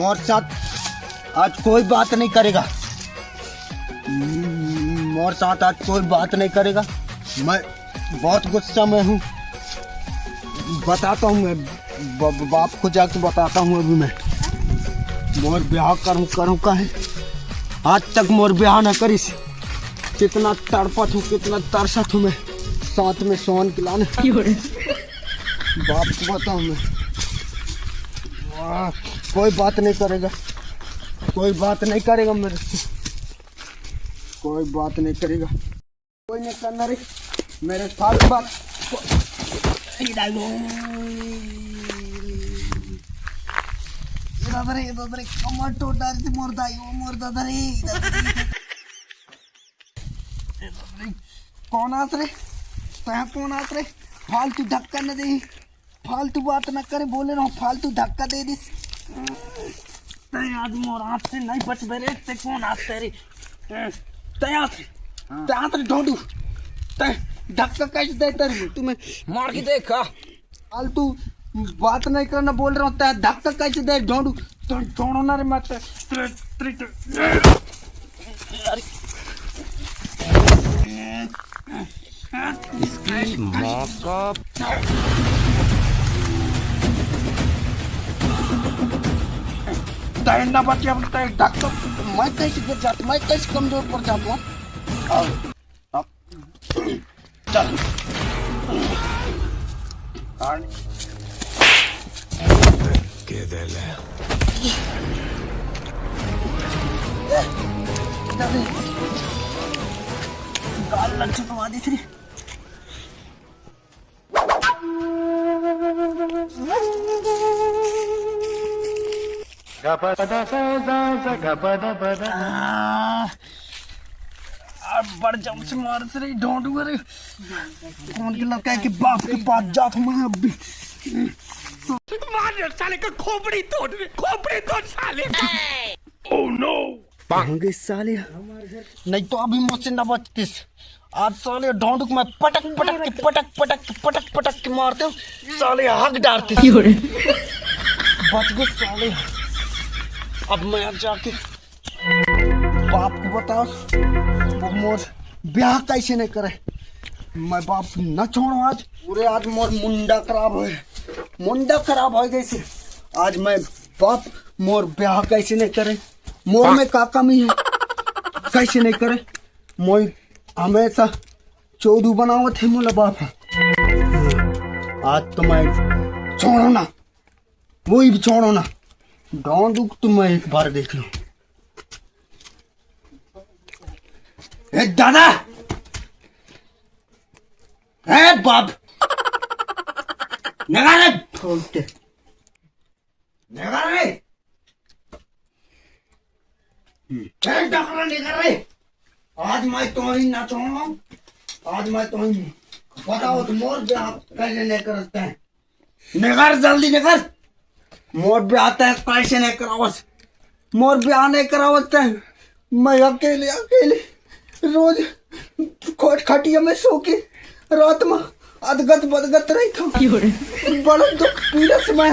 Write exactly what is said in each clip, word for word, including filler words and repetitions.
और साथ आज कोई बात नहीं करेगा। मोर साथ आज कोई बात नहीं करेगा। मैं बहुत गुस्सा में हूँ। बताता हूँ मैं, ब-, ब-, बाप को जाके बताता हूँ अभी मैं। मोर ब्याह करूँ, करूँ का है? आज तक मोर ब्याह ना करिस। कितना तड़पत हूँ, कितना तरसत हूँ मैं। साथ में सोन के लाने। बाप को बताऊँ मैं। वाह, कोई बात नहीं करेगा, कोई बात नहीं करेगा मेरे से, कोई बात नहीं करेगा। कोई नहीं करना रे, मेरे साथ बात। ए दादा रे, ए दादा रे, कमर टोटार से मोर दाई, वो मोर दादा रे, ए दादा रे। ए दादा रे, कौन आस रे? तै कौन आस रे? फालतू धक्का न दे। फालतू बात ना करे, बोले रहो, फालतू धक्का दे दिस। तै आज मोर हाथ से नहीं बचबे रे, तै कौन हाथ तेरी? तै हाथ, हाँ। तै हाथ रे ढोंडू, तै धक्का कैसे दे तेरी? तुम्हें मार के देखा। फालतू बात नहीं करना बोल रहा हूँ, तै धक्का कैसे दे ढोंडू? तो छोड़ो ना रे मत। इसकी माँ का। तैरना बच गया, बोलता है, "डॉक्टर, मैं कैसे गिर जाता, मैं कैसे कमजोर पड़ जाता हूँ?" और अब चल। और के दे ले। गाल लग चुका वादी श्री। आ, आ, बड़ जम से मार से रही ढोंडू रे। कौन के लड़का है कि बाप के पास जात हूँ मैं अभी। मार रे साले का खोपड़ी तोड़ रे, खोपड़ी तोड़ साले का। Oh no! कहाँ गए साले? नहीं तो अभी मुझसे न बचतीस। आज साले ढोंडू को मैं पटक पटक के, पटक पटक के, पटक पटक के मारते हूँ। साले हक डारते। बच गए साले। अब मैं आज जाके बाप को बताओ, वो मोर ब्याह कैसे नहीं करे। मैं बाप न छोड़ो आज। पूरे आज मोर मुंडा खराब होए, मुंडा खराब हो जैसे। आज मैं बाप मोर ब्याह कैसे नहीं करे, मोर में का कमी है, कैसे नहीं करे। मोई हमेशा चोदू बनावत है मोला बाप। आज तो मैं छोड़ो ना, वो ही छोड़ो ना। ढोंडू को तो मैं एक बार देख लूं। ए दादा, ए बाप, निकाल रे, निकाल रे। ए डकरा निकल रे। आज मैं तोरी ना छोड़ूं। आज मैं तोरी बताओ तो मोर ब्याह कैसे नहीं करते हैं। निकर जल्दी निकर। मोर ब्याह तय कैसे नहीं करावस। मोर ब्याह नहीं करावस तय। मैं अकेले अकेले रोज कोट खटिया में सो के रात में अदगत बदगत रही था। बड़ा दुख पीड़ा से मैं,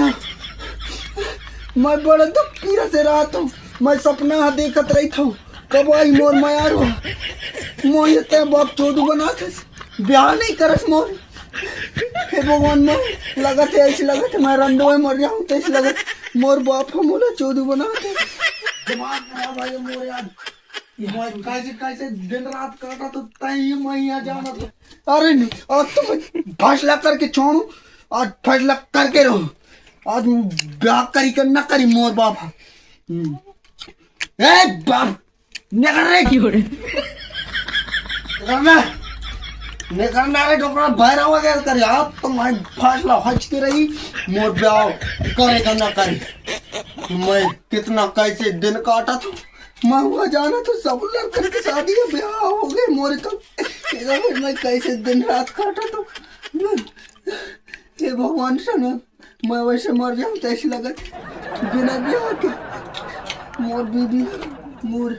मैं बड़ा दुख पीड़ा से रहा था। मैं सपना हा देखत रही था, कब आई मोर मयार हो। मोर ये तय बाप चोदू बना थे, ब्याह नहीं करस मोर। हे भगवान, मैं लगत है, ऐसे लगत है, मैं रंडो में मर जाऊं, तो ऐसे लगत मोर बाप हम मोला चोदू बना थे। दिमाग खराब है ये मोर यार। मैं कैसे, कैसे दिन रात काटा तो तय मैं यहाँ जाना था। अरे नहीं, आज तो मैं फैसला करके छोड़ू, आज फैसला करके रहूं। आज ब्याह करी कर ना करी मोर बाप। हम्म। ए बाप, निकर रे। निकरना, निकरना रे डोकरा, भैरव वगैरह कर। आज तो मैं फैसला हच के रही, मोर ब्याह करे का ना करे। मैं कितना कैसे दिन काटा था, मैं हुआ जाना तो सब लड़कन के शादी है, ब्याह हो गए मोरे तो। इधर मैं कैसे दिन रात काटा था। हे भगवान, सुनो, मैं वैसे मर जाऊं तो ऐसी लगत, बिना ब्याह के मोर बीबी, मोर।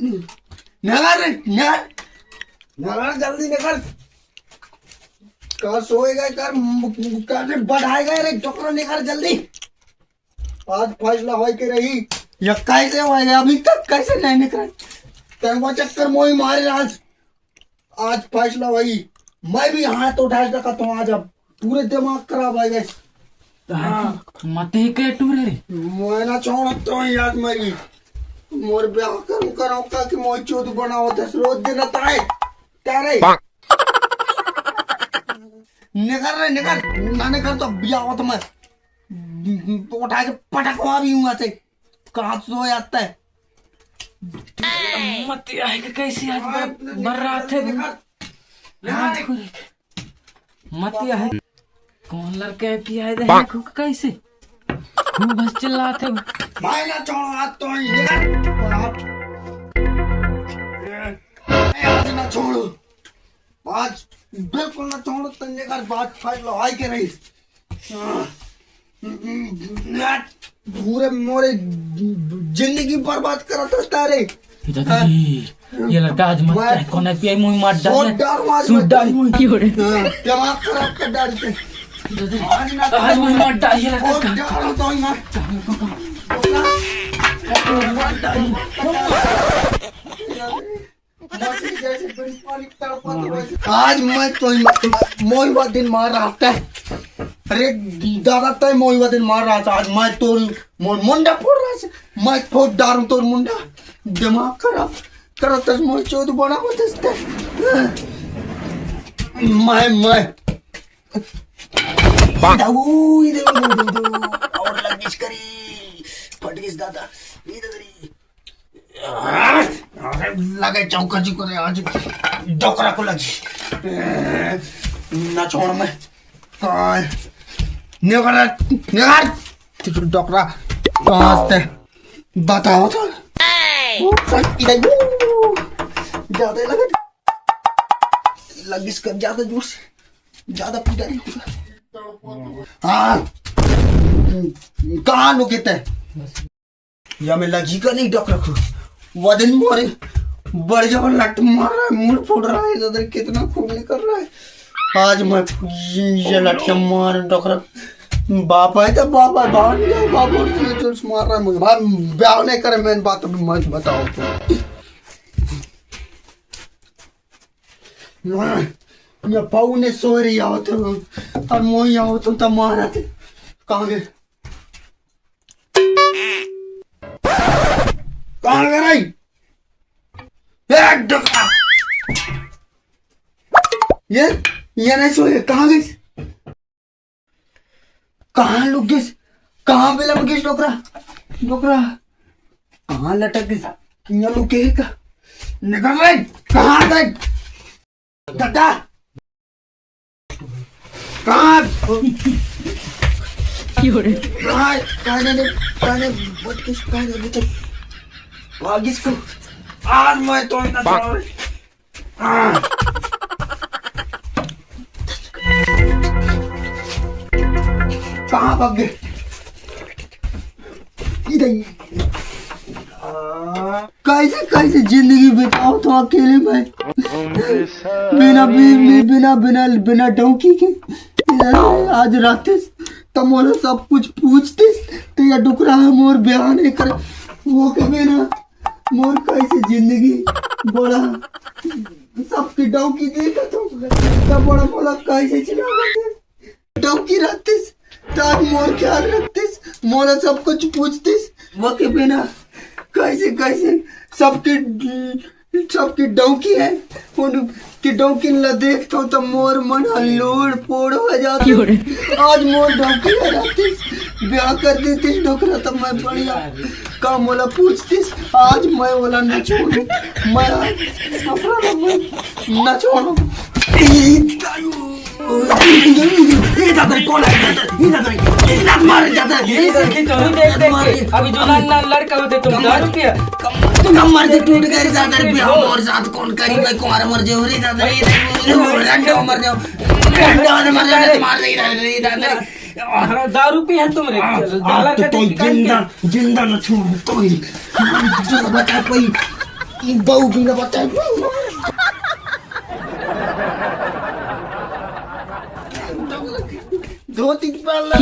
निकर रे, निकर, निकर, जल्दी निकर। कर सोएगा, कर, कर बढ़ाएगा रे, डोकरा, निकर जल्दी। आज फैसला होय के रही। या कैसे होय? अभी तक कैसे नहीं निकल? तेरे को चक्कर मोही मारे आज। आज फैसला होही। मैं भी हाथ उठा सकता हूँ आज। अब पूरे दिमाग खराब हो गए। हाँ। मत ही के टूरे रे। मैं ना छोड़त तो हूँ यार, मैं भी। मोर ब्याह करूँ, करूँ का कि मोर चोद बनावत है, रोज दिन रहता है। क्या रे? निकल रे, निकल। ना निकल तो ब्याह हो तो मैं तो उठा के पटकवा भी हूँ ऐसे। कहाँ सो जाता है? मत आए के कैसे आज बर-, बर्रात है। निकल। हाथ को रे। मत आए। कौन लड़का है पिया है? देखो कैसे खूब बस चिल्लाते हो। भाई ना छोड़ो, आज तो ही निकल। आज ना छोड़ो। आज बिल्कुल ना छोड़ो, तंजे कर बात फाइट लो, आई के रही। पूरे मोरे जिंदगी बर्बाद करत रहता रे। दादाजी, ये लड़का आज मत मैं कौन है पिया, मुंह मार डाल। बहुत डर हुआ आज सूट मैं। डाल मुंह। हाँ, दिमाग खराब कर डाल के। आज ना आज मुंह मार डाल, ये लड़का बहुत डर होता हूँ मैं। मछली जैसे बिन पानी तड़पती वैसे। आज मैं तो मोहिवा दिन मार रहा था। अरे दादा, तय मोहिवा दिन मार रहा था। आज मैं तो मोर मुंडा फोड़ रहा था। मैं फोड़ डारूं तोर मुंडा। दिमाग खराब करत है, मोर चोद बना होते। मैं, मैं। दाऊ, इधर, इधर, इधर, इधर। और लग गई करी। फट गई दादा। इधर करी। अरे, लगे चौका जी को रे, आज डोकरा को लगी। ना छोड़ मैं। काय? निकल रे, निकल। तू डोकरा। आज ते बताओ तो। ओ, इधर, ओ, ज्यादा लगे। लगिस कर ज्यादा जोर से। ज्यादा पीटा नहीं होगा। हाँ। कहाँ लुके ते? या मैं लगी का नहीं डक रखू। वो दिन मोरे बड़े जबर लट मार रहा है, मुंह फोड़ रहा है, इधर कितना खून निकल रहा है। आज मैं ये, ये लठिया मार डक रख। बाप है तो बाप है, बाप नहीं है, बाप और तुझे जोर से मार रहा है मुझे। भाई ब्याह नहीं करे, मैंने बात अभी मत बताओ तो। मैं, मैं पाऊ ने सो रही आओ तो, और मोई आओ तो तब मारा थे। कहाँ गए? कहाँ गए रे? ए, डोकरा! ये, ये नहीं सोए, कहाँ गए? कहाँ लुक गइस? कहाँ बेला में गइस डोकरा? डोकरा, कहाँ लटक गइस? यहाँ लुके है का? निकल रे, कहाँ गए? दादा! कहाँ? क्यों रे? कहाँ? कहाँ ने, कहाँ ने, बहुत कुछ कहाँ ने, बहुत कुछ। भागिस को। आज मैं तो इतना छोड़। हाँ। कहाँ भाग गए? इधर ही। कैसे, कैसे जिंदगी बिताओ तो अकेले में? बिना, बि-, बि-, बिना, बिना, बिना डौकी के। आज रात तमोला सब कुछ पूछतिस, तो ये डुकरा मोर ब्याह नहीं करे। वो के बिना मोर कैसे जिंदगी बड़ा सबके डौकी देखत हो, तब बड़ा मोला कैसे चिल्लावत है। डौकी रखतिस, तब मोर ख्याल रखतिस, मोला सब कुछ पूछतिस, वो के बिना कैसे, कैसे सबके, सबके डौकी है, उन के डौकी ला देखत हो, तब मोर मन हल्लोड़ पोड़ हो जात। आज मोर डौकी हो जातिस, ब्याह कर देतिस डोकरा, तब मैं बढ़िया का मोला पूछतिस, आज मैं ओला न छोड़ू, मैं आज डोकरा ला मैं न छोड़ू। ए दादा रे, कौन है? दादा, ए दादा रे, ए दादा मार जाता है। यही से कि तुम देख देख के अभी जो नान नान लड़का होते तुम दारू पिया। तुम हम मर जे टूट गए रे दादा रे, बिहाव और साथ कौन करी, मैं कुंवारा मर जाऊं रे दादा रे, रंडो मर जाऊं, रंडो मर जाऊं, मार दे रे दादा रे। हाँ, दारू पी है तुम रे। हाँ, तो जिंदा, जिंदा न छोड़, तो ही। जिंदा बचा पाई, बहू भी न बचा पाई। धोती पहन ले।